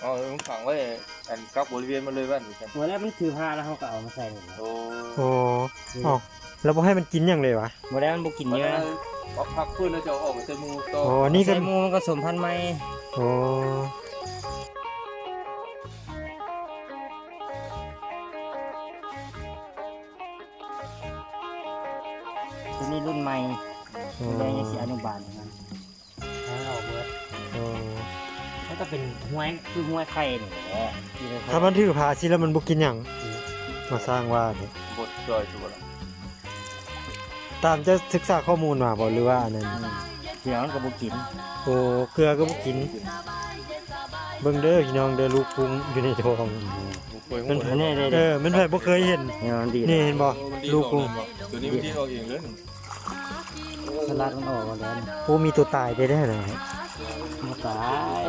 ເອົາມັນຂັງໄວ້ ອັນ ກັກບໍລິເວນມັນເລີຍວ່າຊັ້ນ. ບໍ່ແລ້ວມັນຖືພາແລ້ວເຮົາກໍເອົາມາໃສ່ນີ້. ໂອ້ ໂອ້ ເອົ້າ ແລ້ວບໍ່ໃຫ້ມັນກິນຫຍັງເລີຍຫວາ? ບໍ່ແລ້ວມັນບໍ່ກິນເຫຍື່ອ. ມັນເອົາພັກຟື້ນແລ້ວຈະເອົາອອກໄປໃສ່ໝູ່ຕໍ່. ອໍ ນີ້ກໍໃສ່ໝູ່ມັນກໍສົມພັນໃໝ່. ອໍ ຕົວນີ້ລຸ້ນໃໝ່. ອໍ ແມ່ຍັງຊິອະນຸບານຢູ່ນັ້ນ. ເອົາອອກເບິດ. ໂອ້ ມັນກໍເປັນຫ້ວຍ ຄືຫ້ວຍໄຂ່ນີ້ແຫຼະ. ຖ້າມັນຖືພາຊິແລ້ວມັນບໍ່ກິນຫຍັງ. ອືມ ມາສ້າງວ່ານີ້ ບົດຈ່ອຍສຸດລະ. ຕາມເຈົ້າສຶກສາຂໍ້ມູນມາບໍ່ ຫຼືວ່າອັນນັ້ນ? ອືມ ເກືອມັນກໍບໍ່ກິນ. ໂອ້ ເກືອກໍບໍ່ກິນ. ເບິ່ງເດີພີ່ນ້ອງເດີ ລູກກຸ້ງຢູ່ໃນທ້ອງ. ອືມ ມັນ ເອີ ມັນໃຜບໍ່ເຄີຍເຫັນ. ນີ້ເຫັນບໍ່? ໂອ້ ລູກກຸ້ງ ຕົວນີ້ມັນດີດອອກເອງເລີຍ. ສະຫຼັດມັນອອກມາແລ້ວ. ໂອ້ ມີຕົວຕາຍໄດ້ແທ້ນະ. ບໍ່ຕາຍ.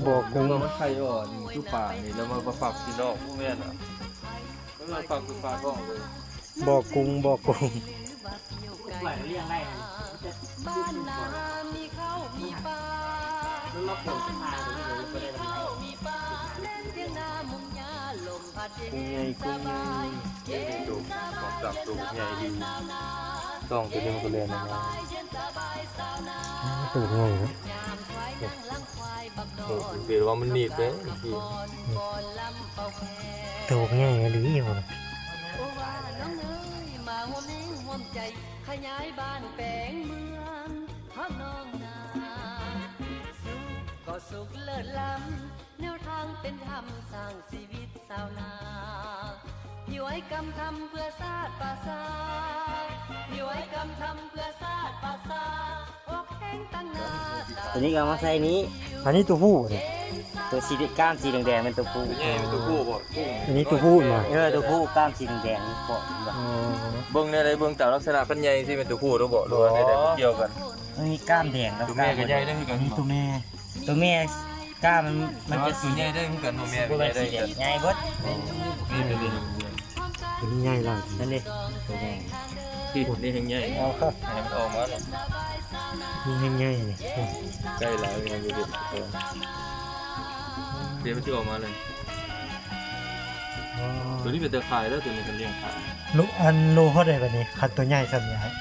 ບໍ່ກຸ້ງ ມັນໄຂ່ອ່ອນຄືປານີ້ ແລ້ວມາປະປັກກິນນອກ. ບໍ່ແມ່ນນະ ເອີ ປັກຄືປາທ້ອງເລີຍ. ບໍ່ກຸ້ງ ບໍ່ກຸ້ງ. ກຸ້ງໃຫຍ່ ກຸ້ງໃຫຍ່ ໂຕບັກໃຫຍ່ດີ. ຕ້ອງໂຕນີ້ມັນກໍແລ່ນອອກມາ. ໂຕໃຫຍ່ເນາະ. ໂອ້ ເປັນວ່າມັນໜີບເດ້. ໂຕບັກໃຫຍ່ອີ່ຫຼີພຸ້ນ. ແນວທາງເປັນທຳສ້າງຊີວິດຊາວນາ ພິໄວກຳທຳເພື່ອຊາດປະຊາ ພິໄວກຳທຳເພື່ອຊາດປະຊາ ອອກແຮງຕັ້ງໜ້າຕາ. ຕົວນີ້ກໍເອົາມາໃສ່ນີ້. ອັນນີ້ຕົວຜູ້ນີ້. ຕົວສີ ກ້າມສີແດງໆ ແມ່ນຕົວຜູ້. ຕົວໃຫຍ່ເປັນຕົວຜູ້ບໍ່? ອັນນີ້ຕົວຜູ້ມາ. ເອີ ຕົວຜູ້ກ້າມສີແດງໆ ນີ້ເກາະ. ອໍ ເບິ່ງແນວໃດ? ເບິ່ງຕາມລັກສະນະ ຄັນໃຫຍ່ຊິແມ່ນຕົວຜູ້ແລ້ວບໍ່ ຫຼືວ່າແນວໃດ? ບໍ່ກ່ຽວກັນ. ມັນມີກ້າມແດງກັບ ຕົວແມ່ກໍໃຫຍ່ໄດ້ຄືກັນ. ນີ້ຕົວແມ່ ຕົວແມ່ກ້າມມັນ ມັນຈະສີໃຫຍ່ໄດ້ຄືກັນ. ຕົວແມ່ກໍໃຫຍ່ໄດ້ຄືກັນ. ໃຫຍ່ເບິດ. ນີ້ຕົວນີ້ ຕົວນີ້ໃຫຍ່ຫຼາຍ. ນັ້ນເດ້ ຕົວໃຫຍ່. ນີ້ແຮງໃຫຍ່. ໃຫ້ມັນອອກມາເນາະ. ນີ້ແຮງໃຫຍ່ນີ້. ໃກ້ຫຼາຍ ຍັງບໍ່ເຫັນ. ດຽວມັນຊິອອກມາເລີຍ. ອໍ ຕົວນີ້ເປັນຕາຂາຍແລ້ວ ຕົວນີ້ເປັນລ້ຽງຂາຍ. ໂລ ອັນໂລເທົ່າໃດບັດນີ້ ຄັນຕົວໃຫຍ່ສ່ຳນີ້? ມັນ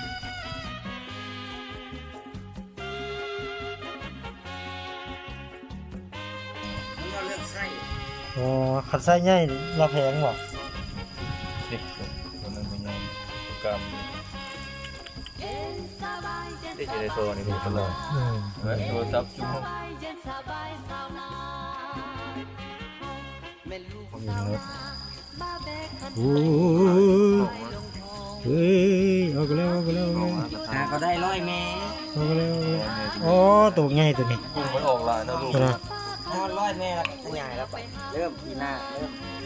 ກໍເລືອກໄຊ. ອໍ ຄັນໄຊໃຫຍ່ລະແພງບໍ່? ເດັກ ຕົວນັ້ນມັນໃຫຍ່ ກາມ ເອະ ຢູ່ໃນໂທນີ້ເປັນຄົນລາວ. ອືມ ເອີ ໂທລະສັບຈຸ່ມ. ໂອ້ຍ ອອກແລ້ວ ອອກແລ້ວ ອອກແລ້ວ. ຫາກໍໄດ້ຮ້ອຍແມ່. ອອກແລ້ວ ອອກແລ້ວ. ໂອ້ ໂຕໃຫຍ່ໂຕນີ້. ກຸ້ງມັນອອກຫຼາຍເນາະລູກ. ຮອດຮ້ອຍແມ່ແລ້ວກໍຂະຫຍາຍແລ້ວໄປ. ເລີ່ມປີໜ້າ ເລີ່ມ.